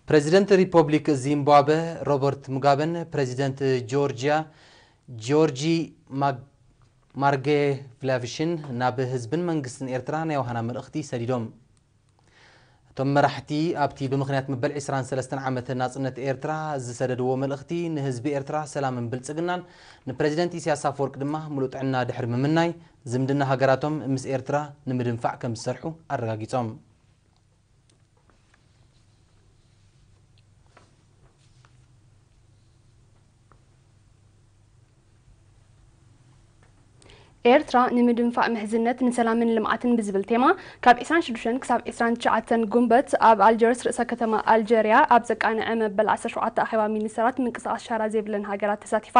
ፕረዚደንት ሪፖብሊክ ዚምባብወ ሮበርት ሙጋበን ፕረዚደንት ጆርጂያ ጆርጂ ማግ-፣ ማርጌቭላቪሽን ናብ ህዝብን መንግስትን ኤርትራ ናይ ዮሃና መልእኽቲ ሰዲዶም። እቶም መራሕቲ ኣብቲ ብምኽንያት መበል ዕስራን ሰለስተን ዓመት ናጽነት ኤርትራ ዝሰደድዎ መልእኽቲ፣ ንህዝቢ ኤርትራ ሰላምን ብልጽግናን ንፕረዚደንት ኢሳያስ ኣፈወርቂ ድማ ምሉእ ጥዕና ድሕሪ ምምናይ፣ ዝምድና ሃገራቶም ምስ ኤርትራ ንምድንፋዕ ከም ዝሰርሑ ኣረጋጊጾም። ኤርትራ ንምድንፋዕ ምሕዝነት፣ ንሰላምን ልምዓትን ብዝብል ቴማ፣ ካብ ዕስራን ሽዱሽተን ክሳብ ዕስራን ትሽዓተን ጉንበት ኣብ ኣልጀርስ፣ ርእሰ ከተማ ኣልጀርያ፣ ኣብ ዘቃንዐ መበል ዓሰርተ ሸውዓተ ኣኼባ ሚኒስተራት ምንቅስቓስ ሻራ ዘይብለን ሃገራት ተሳቲፋ።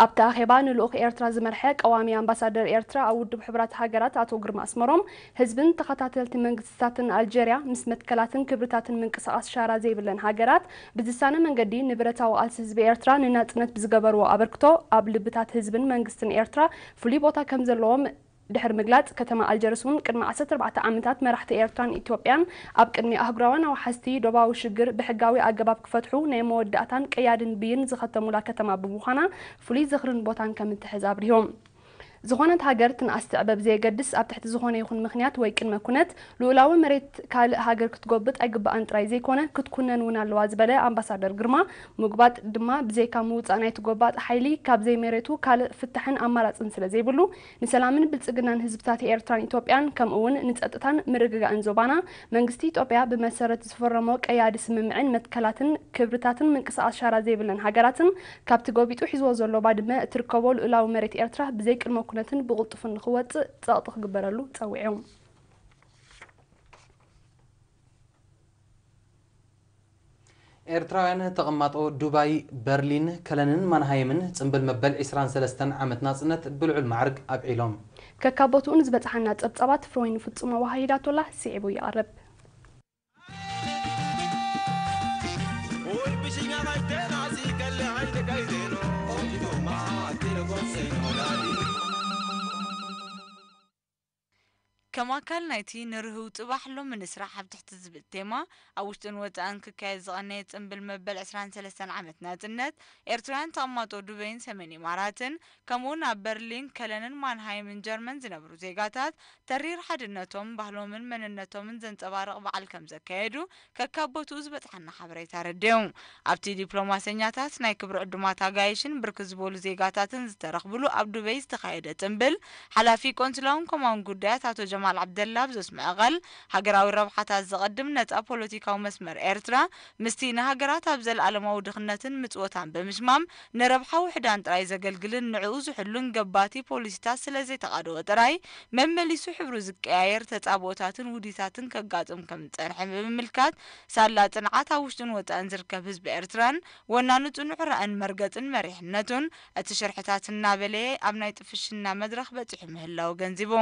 ኣብቲ ኣኼባ ንልኡኽ ኤርትራ ዝመርሐ ቀዋሚ ኣምባሳደር ኤርትራ ኣብ ውድብ ሕቡራት ሃገራት ኣቶ ግርማ ኣስመሮም፣ ህዝብን ተኸታተልቲ መንግስትታትን ኣልጀርያ ምስ መትከላትን ክብርታትን ምንቅስቓስ ሻራ ዘይብለን ሃገራት ብዝሳነ መንገዲ ንብረታዊ ቃልሲ ህዝቢ ኤርትራ ንናጽነት ብዝገበርዎ ኣበርክቶ ኣብ ልብታት ህዝብን መንግስትን ኤርትራ ፍሉይ ቦታ ከም ዘለዎም ድሕሪ ምግላጽ፣ ከተማ ኣልጀርስ እውን ቅድሚ ዓሰርተ ኣርባዕተ ዓመታት መራሕቲ ኤርትራን ኢትዮጵያን ኣብ ቅድሚ ኣህጉራውያን ኣውሓስቲ ዶባዊ ሽግር ብሕጋዊ ኣገባብ ክፈትሑ ናይ መወዳእታን ቀያድን ብይን ዝኸተሙላ ከተማ ብምዃና ፍሉይ ዝኽርን ቦታን ከም እትሕዝ ኣብሪሆም። ዝኾነት ሃገር ትንኣስ ትዕበ ብዘየገድስ፣ ኣብ ትሕቲ ዝኾነ ይኹን ምኽንያት ወይ ቅድመ ኩነት ልኡላዊ መሬት ካልእ ሃገር ክትጎብጥ ኣይግባኣን ጥራይ ዘይኮነ፣ ክትኩነን እውን ኣለዋ ዝበለ ኣምባሳደር ግርማ፣ ምጉባጥ ድማ ብዘይካ ምውጻእ ናይቲ ጎባጥ ሓይሊ ካብ ዘይመሬቱ ካልእ ፍታሕን ኣማራጽን ስለ ዘይብሉ፣ ንሰላምን ብልጽግናን ህዝብታት ኤርትራን ኢትዮጵያን፣ ከምኡ እውን ንጸጥታን ምርግጋእን ዞባና፣ መንግስቲ ኢትዮጵያ ብመሰረት ዝፈረሞ ቀያዲ ስምምዕን መትከላትን ክብርታትን ምንቅስቓስ ሻራ ዘይብለን ሃገራትን፣ ካብቲ ጎቢጡ ሒዝዎ ዘሎ ባድመ እትርከቦ ልኡላዊ መሬት ኤርትራ ብዘይቅድመ ኩነትን ብቕልጡፍን ንኽወጽእ ጸቕጢ ክግበረሉ ጸዊዑ። ኤርትራውያን ተቐማጦ ዱባይ፣ በርሊን፣ ከለንን ማንሃይምን ጽምብል መበል ዕስራን ሰለስተን ዓመት ናጽነት ብልዑል ማዕርግ ኣብዒሎም። ከካብ ቦትኡ ንዝበጽሓና ጸብጻባት ፍሮይን ፍጹም ኣወሃሂዳቶላ፣ ስዒቡ ይቐርብ። ከም ኣካል ናይቲ ንርህው ጽባሕ ሎሚ ንስራሕ ኣብ ትሕቲ ዝብል ቴማ፣ ኣብ ውሽጥን ወጻእን ክካየድ ዝቐነየ ጽምብል መበል ዕስራን ሰለስተን ዓመት ናጽነት፣ ኤርትራውያን ተቐማጦ ዱበይን ሰሜን ኢማራትን፣ ከምኡውን ኣብ በርሊን፣ ከለንን ማንሃይምን ጀርመን ዝነብሩ ዜጋታት፣ ተሪር ሓድነቶም፣ ባህሎምን መንነቶምን ዘንጸባርቕ በዓል ከም ዘካየዱ፣ ከካብ ቦትኡ ዝበጽሓና ሓበሬታ ኣረዲኡ። ኣብቲ ዲፕሎማሰኛታት፣ ናይ ክብሪ ዕዱማት ኣጋይሽን ብርክት ዝበሉ ዜጋታትን ዝተረኽብሉ ኣብ ዱበይ ዝተኻየደ ጽምብል፣ ሓላፊ ቆንስላውን ኮማውን ጉዳያት ኣቶ ጀማል ዓብደላ ኣብ ዘስምዖ ቃል፣ ሃገራዊ ረብሓታት ዘቐድም ነጻ ፖለቲካዊ መስመር ኤርትራ፣ ምስቲ ንሃገራት ኣብ ዘለኣለማዊ ድኽነትን ምጽወታን ብምሽማም፣ ንረብሓ ውሕዳን ጥራይ ዘገልግልን ንዕኡ ዝሕሉን ገባቲ ፖሊሲታት ስለ ዘይተቓደወ ጥራይ፣ መመሊሱ ሕብሩ ዝቀያየር ተጻብኦታትን ውዲታትን ከጋጥም ከም ዝጸንሐ ብምምልካት፣ ሳላ ጽንዓት ኣብ ውሽጥን ወጻእን ዝርከብ ህዝቢ ኤርትራን ወናኑ ጽኑዕ ራእን መርገጽን መሪሕነቱን፣ እቲ ሽርሕታት እናበለየ ኣብ ናይ ጥፍሽና መድረኽ በጺሑ ምህላዉ ገንዚቡ።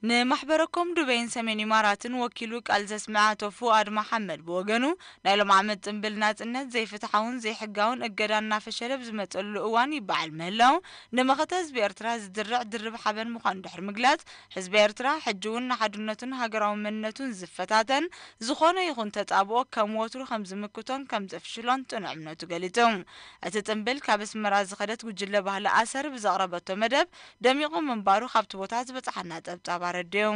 ንማሕበረ ኮም ዱበይን ሰሜን ኢማራትን ወኪሉ ቃል ዘስምዐ ኣቶ ፉኣድ መሓመድ ብወገኑ፣ ናይ ሎም ዓመት ጽምብል ናጽነት ዘይፍትሓውን ዘይሕጋውን እገዳ እናፈሸለ ብዝመጸሉ እዋን ይበዓል ምህላው፣ ንመኸተ ህዝቢ ኤርትራ ዝድርዕ ድርብ ሓበን ምዃኑ ድሕሪ ምግላጽ፣ ህዝቢ ኤርትራ ሕጂ እውን ንሓድነቱን ሃገራዊ መንነቱን ዝፈታተን ዝኾነ ይኹን ተጻብኦ ከም ወትሩ ከም ዝምክቶን ከም ዘፍሽሎን ጽኑዕ እምነቱ ገሊጹ። እቲ ጽምብል ካብ ኣስመራ ዝኸደት ጉጅለ ባህሊ ኣሰር ብዘቕረበቶ መደብ፣ ደሚቑ ምንባሩ ካብቲ ቦታ ዝበጽሓና ጸብጻብ ኣረዲኡ።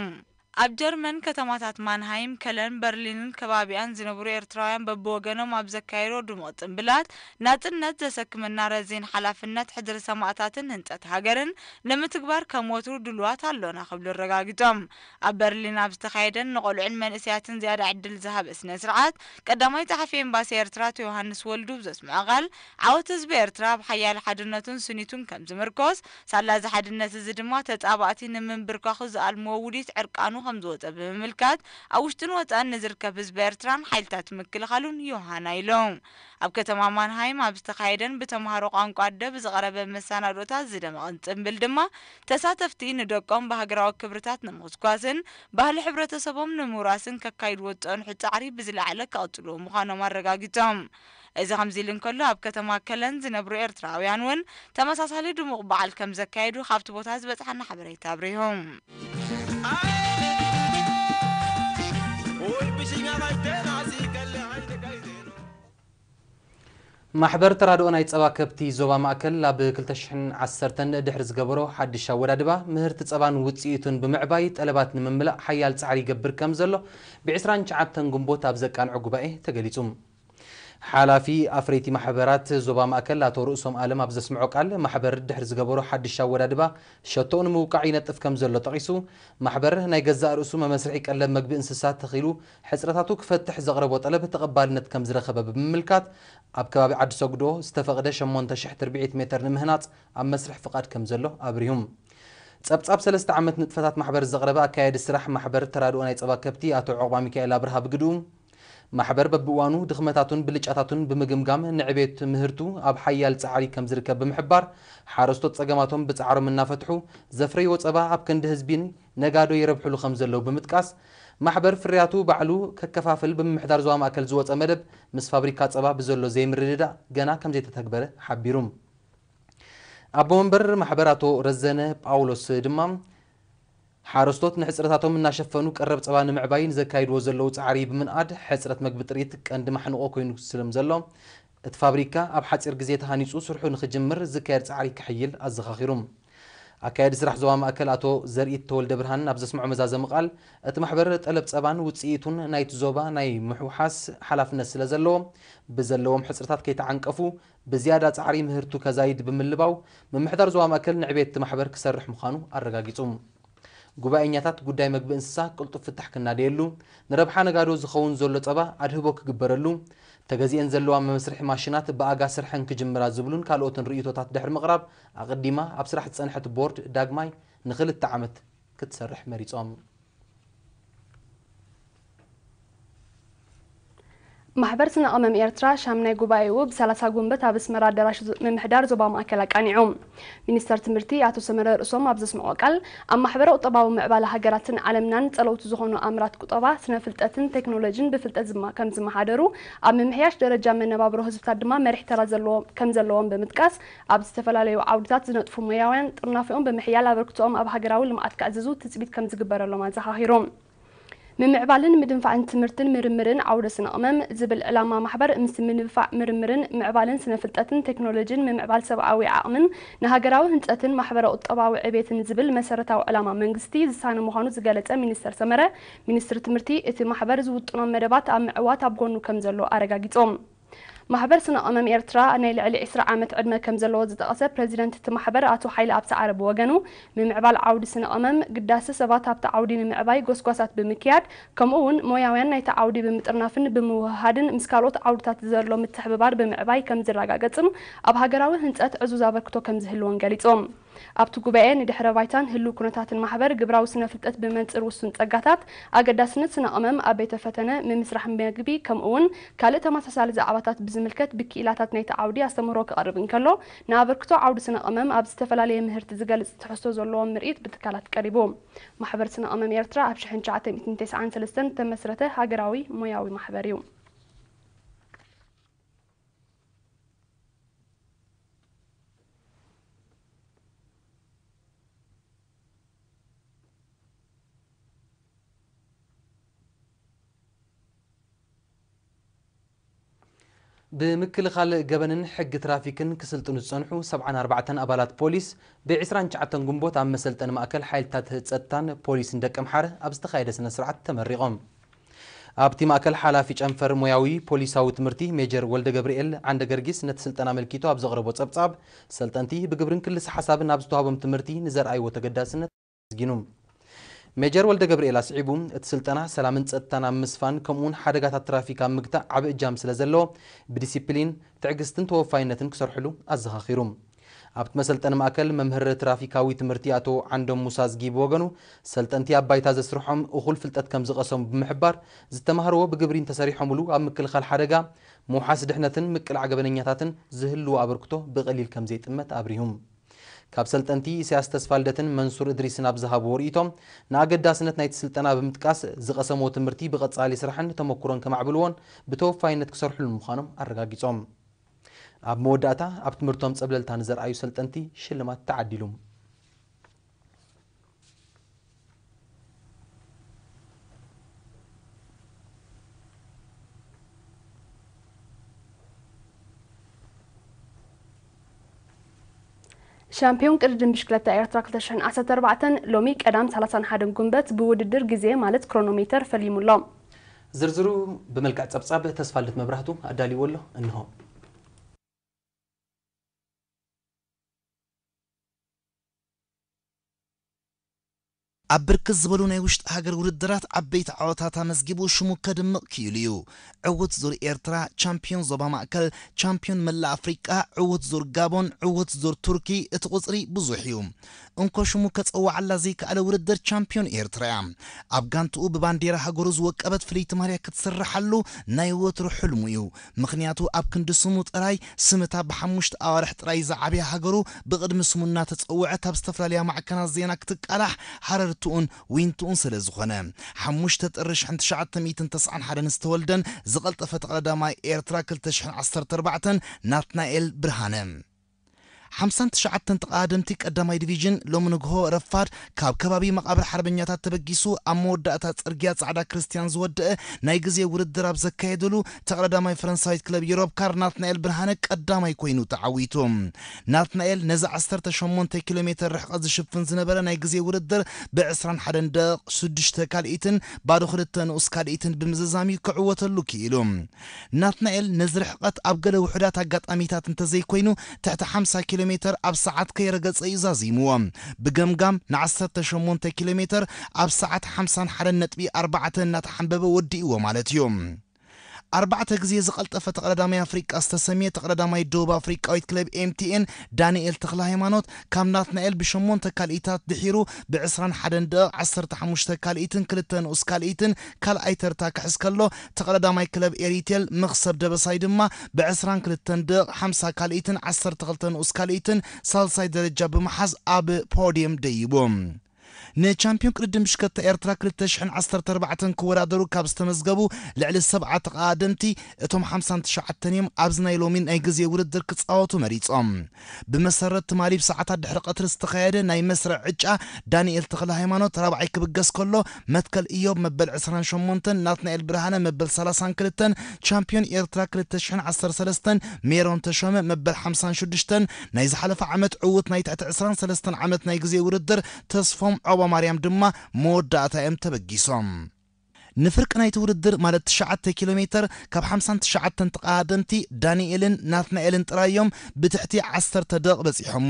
ኣብ ጀርመን ከተማታት ማንሃይም፣ ከለን፣ በርሊንን ከባቢኣን ዝነብሩ ኤርትራውያን በብወገኖም ኣብ ዘካየድዎ ድሙቕ ጽምብላት፣ ናጽነት ዘሰክመና ረዚን ሓላፍነት ሕድሪ ሰማእታትን ህንጸት ሃገርን ንምትግባር ከም ወትሩ ድሉዋት ኣሎና ክብሉ ኣረጋጊጾም። ኣብ በርሊን ኣብ ዝተኻየደን ንቖልዑን መንእሰያትን ዝያዳ ዕድል ዝሃበ ስነ ስርዓት፣ ቀዳማይ ጸሓፊ ኤምባሲ ኤርትራ ኣቶ ዮሃንስ ወልዱ ብዘስምዖ ቃል፣ ዓወት ህዝቢ ኤርትራ ኣብ ሓያል ሓድነቱን ስኒቱን ከም ዝምርኮስ፣ ሳላ እዚ ሓድነት እዚ ድማ ተጻባእቲ ንምንብርካኹ ዝኣልምዎ ውዲት ዕርቃኑ ከም ዝወጸ ብምምልካት፣ ኣብ ውሽጥን ወጻእን ንዝርከብ ህዝቢ ኤርትራን ሓይልታት ምክልኻሉን ዮሃና ኢሎም። ኣብ ከተማ ማንሃይም ኣብ ዝተኻየደን ብተምሃሮ ቋንቋ ኣደ ብዝቐረበ መሰናዶታት ዝደመቐን ጽምብል ድማ፣ ተሳተፍቲ ንደቆም ብሃገራዊ ክብርታት ንምኹስኳስን ባህሊ ሕብረተሰቦም ንምውራስን ከካይድዎ ዝጸንሑ ጻዕሪ ብዝለዓለ ክቕጽልዎ ምዃኖም ኣረጋጊጾም። እዚ ከምዚ ኢሉ እንከሎ፣ ኣብ ከተማ ከለን ዝነብሩ ኤርትራውያን እውን ተመሳሳሊ ድሙቕ በዓል ከም ዘካየዱ ካብቲ ቦታ ዝበጽሓና ሓበሬታ ኣብሪሁ። ማሕበር ተራድኦ ናይ ጸባ ከብቲ ዞባ ማእከል ኣብ ክልተ ሽሕን ዓሰርተን ድሕሪ ዝገበሮ ሓድሽ ኣወዳድባ፣ ምህርቲ ጸባን ውጽኢቱን ብምዕባይ ጠለባት ንምምላእ ሓያል ጻዕሪ ይገብር ከም ዘሎ ብ ዕስራን ትሽዓተን ግንቦት ኣብ ዘቃንዖ ጉባኤ ተገሊጹ። ሓላፊ ኣፍረይቲ ማሕበራት ዞባ ማእከል ኣቶ ርእሶም ኣለም ኣብ ዘስምዖ ቃል፣ ማሕበር ድሕሪ ዝገበሮ ሓድሽ ኣወዳድባ ሸቶኡ ንምውቃዕ ይነጥፍ ከም ዘሎ ጠቒሱ፣ ማሕበር ናይ ገዛእ ርእሱ መመስርሒ ቀለብ መግቢ እንስሳት ተኺሉ ሕጽረታቱ ክፈትሕ ዘቕረቦ ጠለብ ተቐባልነት ከም ዝረኸበ ብምምልካት፣ ኣብ ከባቢ ዓዲ ሰጉዶ ዝተፈቕደ ሸሞንተ ሽሕ ትርብዒት ሜተር ንምህናጽ ኣብ መስርሕ ፍቓድ ከም ዘሎ ኣብሪሁ። ጸብጻብ ሰለስተ ዓመት ንጥፈታት ማሕበር ዘቕረበ ኣካያዲ ስራሕ ማሕበር ተራድኦ ናይ ጸባ ከብቲ ኣቶ ዑቕባ ሚካኤል ኣብርሃ ብግድኡ፣ ማሕበር በብእዋኑ ድኽመታቱን ብልጫታቱን ብምግምጋም ንዕቤት ምህርቱ ኣብ ሓያል ጻዕሪ ከም ዝርከብ ብምሕባር፣ ሓረስቶት ጸገማቶም ብጻዕሮም እናፈትሑ ዘፍረይዎ ጸባ ኣብ ክንዲ ህዝቢን ነጋዶ የረብሕሉ ከም ዘለዉ ብምጥቃስ፣ ማሕበር ፍርያቱ ባዕሉ ከከፋፍል ብምምሕዳር ዞባ ማእከል ዝወጸ መደብ ምስ ፋብሪካ ጸባ ብዘሎ ዘይምርድዳእ ገና ከም ዘይተተግበረ ሓቢሩ። ኣቦ መንበር ማሕበር ኣቶ ረዘነ ጳውሎስ ድማ፣ ሓረስቶት ንሕጽረታቶም እናሸፈኑ ቀረብ ጸባ ንምዕባይ ንዘካይድዎ ዘለዉ ጻዕሪ ብምንኣድ፣ ሕጽረት መግቢ ጥሪት ቀንዲ ማሕንቆ ኮይኑ ስለም ዘሎ፣ እቲ ፋብሪካ ኣብ ሓጺር ግዜ ተሃኒጹ ስርሑ ንኽጅምር ዝካየድ ጻዕሪ ክሕይል ኣዘኻኺሩ። ኣካያዲ ስራሕ ዞባ ማእከል ኣቶ ዘርኢት ተወልደ ብርሃን ኣብ ዘስምዖ መዛዘሚ ቃል፣ እቲ ማሕበር ጠለብ ጸባን ውጽኢቱን ናይቲ ዞባ ናይ ምሕውሓስ ሓላፍነት ስለ ዘለዎ፣ ብዘለዎም ሕጽረታት ከይተዓንቀፉ ብዝያዳ ጻዕሪ ምህርቱ ከዛይድ ብምልባው፣ ምምሕዳር ዞባ ማእከል ንዕቤት እቲ ማሕበር ክሰርሕ ምዃኑ ኣረጋጊጹ። ጉባኤኛታት ጉዳይ መግቢ እንስሳ ቅልጡፍ ፍታሕ ክናደየሉ፣ ንረብሓ ነጋዶ ዝኸውን ዘሎ ጸባ ኣድህቦ ክግበረሉ፣ ተገዚኤን ዘለዋ መመስርሒ ማሽናት ብኣጋ ስርሐን ክጅምራ ዝብሉን ካልኦትን ርእይቶታት ድሕሪ ምቕራብ፣ ኣቐዲማ ኣብ ስራሕ ዝጸንሐት ቦርድ ዳግማይ ንኽልተ ዓመት ክትሰርሕ መሪጾም። ማሕበር ስነ ቀመም ኤርትራ ሻምናይ ጉባኤኡ ብ ሰላሳ ጉንበት ኣብ ኣስመራ ኣዳራሽ ዞ-፣ ምምሕዳር ዞባ ማእከል ኣቃኒዑ። ሚኒስተር ትምህርቲ ኣቶ ሰመረ ርእሶም ኣብ ዘስምዖ ቃል፣ ኣብ ማሕበረ ቁጠባዊ ምዕባለ ሃገራትን ዓለምናን ጸለውቲ ዝኾኑ ኣምራት ቁጠባ፣ ስነ ፍልጠትን ቴክኖሎጂን ብፍልጠት ዝማ-፣ ከም ዝመሓደሩ፣ ኣብ ምምሕያሽ ደረጃ መነባብሮ ህዝብታት ድማ መሪሕ ተራ ዘለዎ፣ ከም ዘለዎም ብምጥቃስ፣ ኣብ ዝተፈላለዩ ዓውድታት ዝነጥፉ ሞያውያን ጥርናፊኦም ብምሕያል ኣበርክቶኦም ኣብ ሃገራዊ ልምዓት ከዕዝዙ ትጽቢት ከም ዝግበረሎም ኣዘኻኺሮም። ምምዕባልን ምድንፋዕን ትምህርትን ምርምርን ዓውደ ስነ ቅመም ዝብል ዕላማ ማሕበር፣ ምስ ምንፋዕ ምርምርን ምዕባልን ስነ ፍልጠትን ቴክኖሎጂን ምምዕባል ሰብኣዊ ዓቕምን ንሃገራዊ ህንጸትን ማሕበረ ቁጠባዊ ዕቤትን ዝብል መሰረታዊ ዕላማ መንግስቲ ዝሳነ ምዃኑ ዝገለጸ ሚኒስተር ሰመረ፣ ሚኒስትሪ ትምህርቲ እቲ ማሕበር ዝውጥኖም መደባት ኣብ ምዕዋት ኣብ ጎኑ ከም ዘሎ ኣረጋጊጾም። ማሕበር ስነ ቀመም ኤርትራ ናይ ልዕሊ ዕስራ ዓመት ዕድመ ከም ዘለዎ ዝጠቐሰ ፕረዚደንት እቲ ማሕበር ኣቶ ሓይለ ኣብሰዓረ ብወገኑ፣ ምምዕባል ዓውዲ ስነ ቀመም ግዳሰ ሰባት ኣብቲ ዓውዲ ንምዕባይ ጎስጓሳት ብምክያድ፣ ከምኡ እውን ሞያውያን ናይቲ ዓውዲ ብምጥርናፍን ብምውህሃድን ምስ ካልኦት ዓውድታት ዘሎ ምትሕብባር ብምዕባይ ከም ዝረጋገጽን ኣብ ሃገራዊ ህንጸት ዕዙዝ ኣበርክቶ ከም ዝህልዎን ገሊጾም። ኣብቲ ጉባኤ ንድሕረ ባይታን ህልው ኩነታትን ማሕበር ግብራዊ ስነ ፍልጠት ብመንጽር ውሱን ጸጋታት፣ ኣገዳስነት ስነ ቀመም ኣብ ቤተ ፈተነ፣ ምምስራሕ መግቢ፣ ከምኡ እውን ካልእ ተመሳሳሊ ዛዕባታት ብዝምልከት ብክኢላታት ናይቲ ዓውዲ ኣስተምህሮ ክቐርብ እንከሎ፣ ንኣበርክቶ ዓውዲ ስነ ቀመም ኣብ ዝተፈላለየ ምህርቲ ዝገልጽ ትሕዝቶ ዘለዎም ምርኢት ብትካላት ቀሪቡ። ማሕበር ስነ ቀመም ኤርትራ ኣብ ሽሕን ትሽዓተ ሚእትን ተስዓን ሰለስተን ዝተመስረተ ሃገራዊ ሞያዊ ማሕበር እዩ። ብምክልኻል ገበንን ሕጊ ትራፊክን ክስልጥኑ ዝጸንሑ ሰብዓን ኣርባዕተን ኣባላት ፖሊስ፣ ብ ዕስራን ትሽዓተን ግንቦት ኣብ መሰልጠኒ ማእከል ሓይልታት ጸጥታን ፖሊስን ደቀምሓረ ኣብ ዝተኻየደ ስነ ስርዓት ተመሪቖም። ኣብቲ ማእከል ሓላፊ ጨንፈር ሞያዊ ፖሊሳዊ ትምህርቲ ሜጀር ወልደ ገብርኤል ዓንደ ገርጊስ ነቲ ስልጠና ኣመልኪቱ ኣብ ዘቕረቦ ጸብጻብ፣ ሰልጠንቲ ብግብርን ክልሰ ሓሳብን ኣብ ዝተዋህቦም ትምህርቲ ንዘርኣይዎ ተገዳስነት ኣመስጊኑ። ሜጀር ወልደ ገብርኤል ኣስዒቡ፣ እቲ ስልጠና ሰላምን ጸጥታን ኣብ ምስፋን ከምኡውን ሓደጋታት ትራፊክ ኣብ ምግታእ ዓቢ እጃም ስለ ዘለዎ፣ ብዲሲፕሊን፣ ትዕግስትን ተወፋይነትን ክሰርሕሉ ኣዘኻኺሩ። ኣብቲ መሰልጠኒ ማእከል መምህር ትራፊካዊ ትምህርቲ ኣቶ ዓንዶም ሙሳ ዝጊ ብወገኑ፣ ሰልጠንቲ ኣብ ባይታ ዘስርሖም እኹል ፍልጠት ከም ዝቐሰሙ ብምሕባር፣ ዝተማህርዎ ብግብሪ እንተሰሪሖምሉ ኣብ ምክልኻል ሓደጋ፣ ምውሓስ ድሕነትን ምቅላዕ ገበነኛታትን ዝህልዎ ኣበርክቶ ብቐሊል ከም ዘይጥመት ኣብሪሁ። ካብ ሰልጠንቲ ኢሳያስ ተስፋልደትን መንሱር እድሪስን ኣብ ዝሃብዎ ርእይቶ፣ ንኣገዳስነት ናይቲ ስልጠና ብምጥቃስ፣ ዝቐሰምዎ ትምህርቲ ብቐጻሊ ስራሕን ተመኩሮን ከማዕብልዎን ብተወፋይነት ክሰርሕሉ ምዃኖም ኣረጋጊጾም። ኣብ መወዳእታ፣ ኣብ ትምህርቶም ጸብለልታ ንዘርኣዩ ሰልጠንቲ ሽልማት ተዓዲሉ። ሻምፒዮን ቅድድም ብሽክለታ ኤርትራ ክልተ ሽሕን ዓሰርተ ኣርባዕተን ሎሚ ቀዳም ሰላሳን ሓደን ጉንበት ብውድድር ግዜ ማለት ክሮኖሜተር ፈሊሙ ኣሎ። ዝርዝሩ ብመልክዕ ጸብጻብ ተስፋልደት መብራህቱ ኣዳልይዎ ኣሎ። እንሆ። ኣብ ብርክት ዝበሉ ናይ ውሽጢ ሃገር ውድድራት ዓበይቲ ዓወታት ኣመዝጊቡ ሽሙ ከድምቕ ክኢሉ እዩ። ዕዉት ዙር ኤርትራ፣ ቻምፒዮን ዞባ ማእከል፣ ቻምፒዮን መላእ ኣፍሪቃ፣ ዕዉት ዙር ጋቦን፣ ዕዉት ዙር ቱርኪ፣ እቲ ቁጽሪ ብዙሕ እዩ። እንኮ ሽሙ ከጸውዓላ ዘይከኣለ ውድድር ቻምፒዮን ኤርትራ እያ። ኣብ ጋንትኡ ብባንዴራ ሃገሩ ዝወቀበት ፍልይቲ ማልያ ክትስርሓሉ ናይ ወትሩ ሕልሙ እዩ። ምኽንያቱ ኣብ ክንዲ ስሙ ጥራይ፣ ስምታ ብሓሙሽተ ኣዋርሕ ጥራይ ዝዓብያ ሃገሩ ብቕድሚ ስሙ እናተጸውዐት ኣብ ዝተፈላለያ ማዕከናት ዜና ክትቃላሕ ሃረርትኡን ዊንትኡን ስለ ዝኾነ። ሓሙሽተ ጥሪ ሽሕን ትሽዓተ ሚእትን ተስዓን ሓደን ዝተወልደን ዝቐልጠፈ ተቐዳዳማይ ኤርትራ ክልተ ሽሕን ዓሰርተ ኣርባዕተን ናትናኤል ብርሃነ። ሓምሳን ትሽዓተን ተቐዳደምቲ ቀዳማይ ዲቪዥን ሎሚ ንግሆ ረፋድ ካብ ከባቢ መቓብር ሓርበኛታት ተበጊሱ ኣብ መወዳእታ ጽርግያ ጻዕዳ ክርስትያን ዝወደአ ናይ ግዜ ውድድር ኣብ ዘካየድሉ ተቐዳዳማይ ፈረንሳዊት ክለብ ዩሮፕ ካር ናትናኤል ብርሃነ ቀዳማይ ኮይኑ ተዓዊቱ። ናትናኤል ነዚ ዓሰርተ ሸሞንተ ኪሎ ሜተር ርሕቐት ዝሽፍን ዝነበረ ናይ ግዜ ውድድር ብ ዕስራን ሓደን ደቂቕ ሽዱሽተ ካልኢትን ባዶ ክልተ ንኡስ ካልኢትን ብምዝዛም እዩ ክዕወተሉ ክኢሉ። ናትናኤል ነዚ ርሕቐት ኣብ ገለ ውሑዳት ኣጋጣሚታት እንተዘይኮይኑ ትሕቲ ሓምሳ ኪሎ ሜተር ኣብ ሰዓት ከይረገጸ እዩ ዛዚምዎ። ብገምጋም ን ዓሰርተ ሸሞንተ ኪሎ ሜተር ኣብ ሰዓት ሓምሳን ሓደን ነጥቢ ኣርባዕተ እናተሓንበበ ወዲእዎ ማለት እዩ። ኣርባዕተ ግዜ ዝቐልጠፈ ተቐዳዳማይ ኣፍሪቃ ዝተሰምየ ተቐዳዳማይ ደቡብ ኣፍሪቃዊት ክለብ ኤምቲኤን ዳንኤል ተኽለ ሃይማኖት ካብ ናትናኤል ብሸሞንተ ካልኢታት ድሒሩ ብ ዕስራን ሓደን ደቂቕ ዓሰርተ ሓሙሽተ ካልኢትን ክልተ ንኡስ ካልኢትን ካልኣይ ተርታ ክሕዝ ከሎ፣ ተቐዳዳማይ ክለብ ኤሪቴል መኽሰብ ደበሳይ ድማ ብ ዕስራን ክልተን ደቂቕ ሓምሳ ካልኢትን ዓሰርተ ክልተ ንኡስ ካልኢትን ሳልሳይ ደረጃ ብምሓዝ ኣብ ፖድየም ደይቡ። ንቻምፒዮን ቅድድም ብሽክለታ ኤርትራ ክልተ ሽሕን ዓሰርተ ኣርባዕተን ክወዳደሩ ካብ ዝተመዝገቡ ልዕሊ ሰብዓ ተቐዳደምቲ፣ እቶም ሓምሳን ትሽዓተን እዮም ኣብዚ ናይ ሎሚ ናይ ግዜ ውድድር ክጻወቱ መሪጾም። ብመሰረት ትማሊ ብሰዓታት ድሕሪ ቀትሪ ዝተኻየደ ናይ መስርዕ ዕጫ፣ ዳንኤል ተኽለ ሃይማኖት ራብዓይ ክብገስ ከሎ፣ መትከል ኢዮብ መበል ዕስራን ሸሞንተን፣ ናትናኤል ብርሃነ መበል ሰላሳን ክልተን፣ ቻምፒዮን ኤርትራ ክልተ ሽሕን ዓሰርተ ሰለስተን ሜሮን ተሾመ መበል ሓምሳን ሽዱሽተን፣ ናይ ዝሓለፈ ዓመት ዕዉት ናይ ትሕቲ ዕስራን ሰለስተን ዓመት ናይ ግዜ ውድድር ተስፎም ዖባ ማርያም ድማ መወዳእታ እዮም ተበጊሶም። ንፍርቂ ናይቲ ውድድር ማለት ትሽዓተ ኪሎ ሜተር ካብ ሓምሳን ትሽዓተን ተቐዳደምቲ ዳንኤልን ናትናኤልን ጥራይ እዮም ብትሕቲ ዓሰርተ ደቕ በጺሖሞ።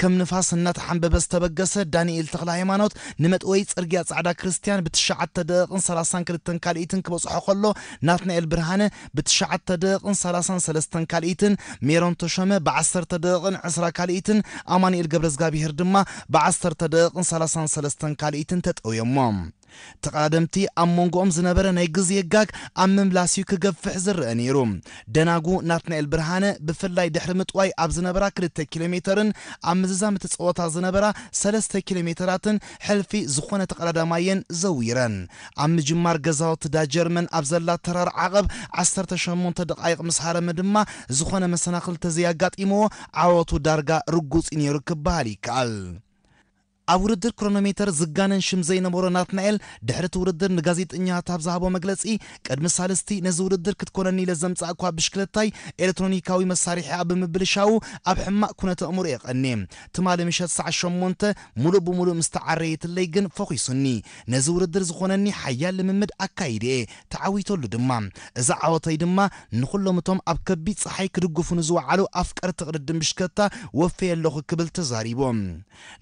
ከም ንፋስ እናተሓንበበ ዝተበገሰ ዳንኤል ተኽለ ሃይማኖት ንመጥወይ ጽርግያ ጻዕዳ ክርስትያን ብትሽዓተ ደቕን ሰላሳን ክልተን ካልኢትን ክበጽሖ ከሎ ናትናኤል ብርሃነ ብትሽዓተ ደቕን ሰላሳን ሰለስተን ካልኢትን ሜሮን ተሾመ ብዓሰርተ ደቕን ዕስራ ካልኢትን ኣማኑኤል ገብረዝጋብሄር ድማ ብዓሰርተ ደቕን ሰላሳን ሰለስተን ካልኢትን ተጠውዮሞ። ተቐዳደምቲ ኣብ መንጎኦም ዝነበረ ናይ ግዜ ጋግ ኣብ ምምላስ እዩ ክገፍሕ ዝረአ ነይሩ። ደናጉ ናትናኤል ብርሃነ ብፍላይ ድሕሪ ምጥዋይ ኣብ ዝነበራ ክልተ ኪሎ ሜተርን ኣብ ምዝዛም እቲ ጸወታ ዝነበራ ሰለስተ ኪሎ ሜተራትን ሕልፊ ዝኾነ ተቐዳዳማየን ዘዊረን። ኣብ ምጅማር ገዛውቲ ዳ ጀርመን ኣብ ዘላ ተራር ዓቐብ ዓሰርተ ሸሞንተ ደቓይቕ ምስ ሃረመ ድማ ዝኾነ መሰናኽል ተዘይኣጋጢምዎ ዓወቱ ዳርጋ ርጉጽ እዩ ነይሩ ክበሃል ይከኣል። ኣብ ውድድር ክሮኖሜተር ዝጋነን ሽም ዘይነበሮ ናትናኤል ድሕሪ እቲ ውድድር ንጋዜጠኛታት ኣብ ዝሃቦ መግለጺ፣ ቅድሚ ሳልስቲ ነዚ ውድድር ክትኮነኒ ኢለ ዘምጻእኳ ብሽክለታይ ኤሌክትሮኒካዊ መሳርሒኣ ብምብልሻዉ ኣብ ሕማቕ ኩነተ ኣእምሮ እየ ቀንየ። ትማሊ ምሸት ሰዓት ሸሞንተ ሙሉእ ብሙሉእ ምስ ተዓረየትለይ ግን ፈኺሱኒ። ነዚ ውድድር ዝኾነኒ ሓያል ልምምድ ኣካይደ እየ፣ ተዓዊተሉ ድማ። እዚ ዓወተይ ድማ ንኹሎም እቶም ኣብ ከቢድ ጸሓይ ክድግፉኒ ዝወዓሉ ኣፍቀርቲ ቅድድም ብሽክለታ ወፈየ ኣለኹ ክብል ተዛሪቡ።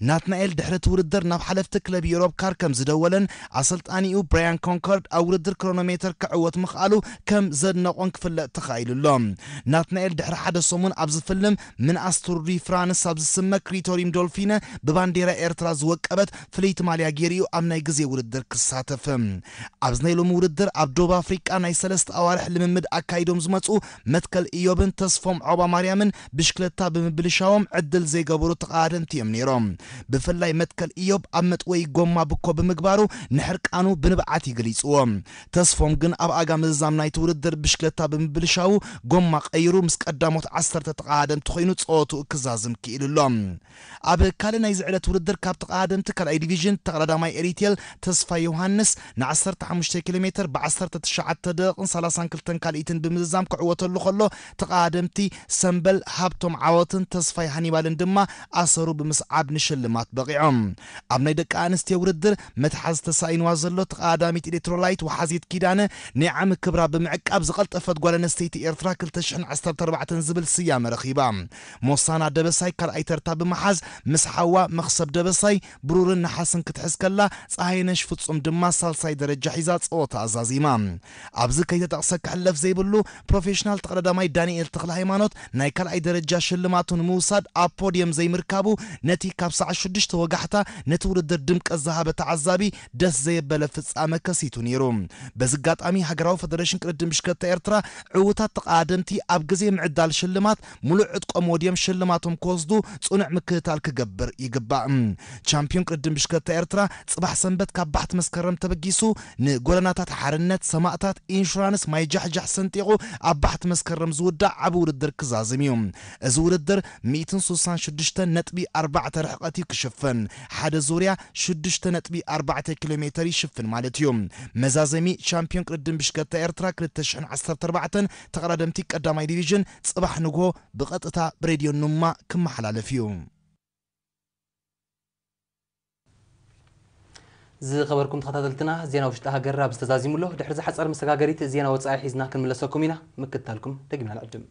ናትናኤል ድሕሪ እቲ ውድድር ናብ ሓለፍቲ ክለብ ዩሮፕ ካር ከም ዝደወለን ኣሰልጣኒኡ ብራያን ኮንኮርድ ኣብ ውድድር ክሮኖሜተር ክዕወት ምኽኣሉ ከም ዘድነቖን ክፍለጥ ተኻኢሉ ኣሎ። ናትናኤል ድሕሪ ሓደ ሰሙን ኣብ ዝፍልም ምንኣስ ቱር ዲ ፍራንስ ኣብ ዝስመ ክሪቶሪም ዶልፊነ ብባንዴራ ኤርትራ ዝወቀበት ፍልይቲ ማልያ ገይሩ እዩ ኣብ ናይ ግዜ ውድድር ክሳተፍ። ኣብዚ ናይ ሎሚ ውድድር ኣብ ደቡብ ኣፍሪቃ ናይ ሰለስተ ኣዋርሕ ልምምድ ኣካይዶም ዝመጹ መትከል ኢዮብን ተስፎም ዖባ ማርያምን ብሽክለታ ብምብልሻዎም ዕድል ዘይገበሩ ተቐዳደምቲ እዮም ነይሮም። ብፍላይ እትከል ኢዮብ ኣብ መጥወይ ጎማ ብኮ ብምግባሩ ንሕርቃኑ ብንብዓት ይገሊጽዎ። ተስፎም ግን ኣብ ኣጋ ምዝዛም ናይቲ ውድድር ብሽክለታ ብምብልሻዉ ጎማ ቀይሩ ምስ ቀዳሞት ዓሰርተ ተቐሃደምቲ ኮይኑ ጸወትኡ ክዛዝም ክኢሉ ኣሎ። ኣብ ካልእ ናይዚ ዕለት ውድድር ካብ ተቐሃደምቲ ካልኣይ ዲቪዥን ተቐዳዳማይ ኤሪቴል ተስፋ ዮሃንስ ን15 ኪሎ ሜትር ብ19 ደቂቕን 32 ካልኢትን ብምዝዛም ክዕወተሉ ከሎ፣ ተቐሃደምቲ ሰምበል ሃብቶም ዓወትን ተስፋይ ሃኒባልን ድማ ኣሰሩ ብምስዓብ ንሽልማት በቒዖም። ኣብ ናይ ደቂ ኣንስትዮ ውድድር መትሓዚ ተሳኢንዋ ዘሎ ተቐዳዳሚት ኤሌክትሮላይት ወሓዚት ኪዳነ ናይ ዓሚ ክብራ ብምዕቃብ ዝቐልጠፈት ጓል ኣንስተይቲ ኤርትራ 2014 ዝብል ስያመ ረኺባ። ሞሳና ደበሳይ ካልኣይ ተርታ ብምሓዝ ምስ ሓዋ መኽሰብ ደበሳይ ብሩርን ነሓስን ክትሕዝ ከላ፣ ፀሃይነሽ ፍጹም ድማ ሳልሳይ ደረጃ ሒዛ ጸወታ ኣዛዚማ። ኣብዚ ከይተጠቕሰ ክሕለፍ ዘይብሉ ፕሮፌሽናል ተቐዳዳማይ ዳንኤል ተኽለ ሃይማኖት ናይ ካልኣይ ደረጃ ሽልማቱ ንምውሳድ ኣብ ፖድየም ዘይምርካቡ ነቲ ካብ ሰዓት ሽዱሽተ ወጋሕታ ነቲ ውድድር ድምቀት ዝሃበ ተዓዛቢ ደስ ዘየበለ ፍጻመ ከሲቱ ነይሩ። በዚ ኣጋጣሚ ሃገራዊ ፈደረሽን ቅድድም ብሽክለታ ኤርትራ ዕዉታት ተቐዳደምቲ ኣብ ግዜ ምዕዳል ሽልማት ሙሉእ ዕጥቆም ወድዮም ሽልማቶም ክወስዱ ጽኑዕ ምክትታል ክገብር ይግባእ። ቻምፒዮን ቅድድም ብሽክለታ ኤርትራ ጽባሕ ሰንበት ካብ ባሕቲ መስከረም ተበጊሱ ንጎደናታት ሓርነት፣ ሰማእታት፣ ኢንሹራንስ፣ ማይ ጃሕጃሕ ሰንጢቑ ኣብ ባሕቲ መስከረም ዝውዳእ ዓቢ ውድድር ክዛዝም እዩ። እዚ ውድድር ሚእትን ስሳን ሽዱሽተን ነጥቢ ኣርባዕተ ርሕቐት እዩ ክሽፍን። ሓደ ዙርያ ሽዱሽተ ነጥቢ ኣርባዕተ ኪሎ ሜተር ይሽፍን ማለት እዩ። መዛዘሚ ቻምፒዮን ቅድድም ብሽክለታ ኤርትራ ክልተ ሽሕን ዓሰርተ ኣርባዕተን ተቐዳደምቲ ቀዳማይ ዲቪዥን ጽባሕ ንግሆ ብቐጥታ ብሬድዮ ኑማ ክመሓላለፍ እዩ። ዝኸበርኩም ተኸታተልትና፣ ዜና ውሽጢ ሃገር ኣብ ዝተዛዚሙሎ ድሕሪ ዝሓጸር መሰጋገሪት ዜና ወጻኢ ሒዝና ክንምለሰኩም ኢና። ምክትታልኩም ደጊምና ንዕድም።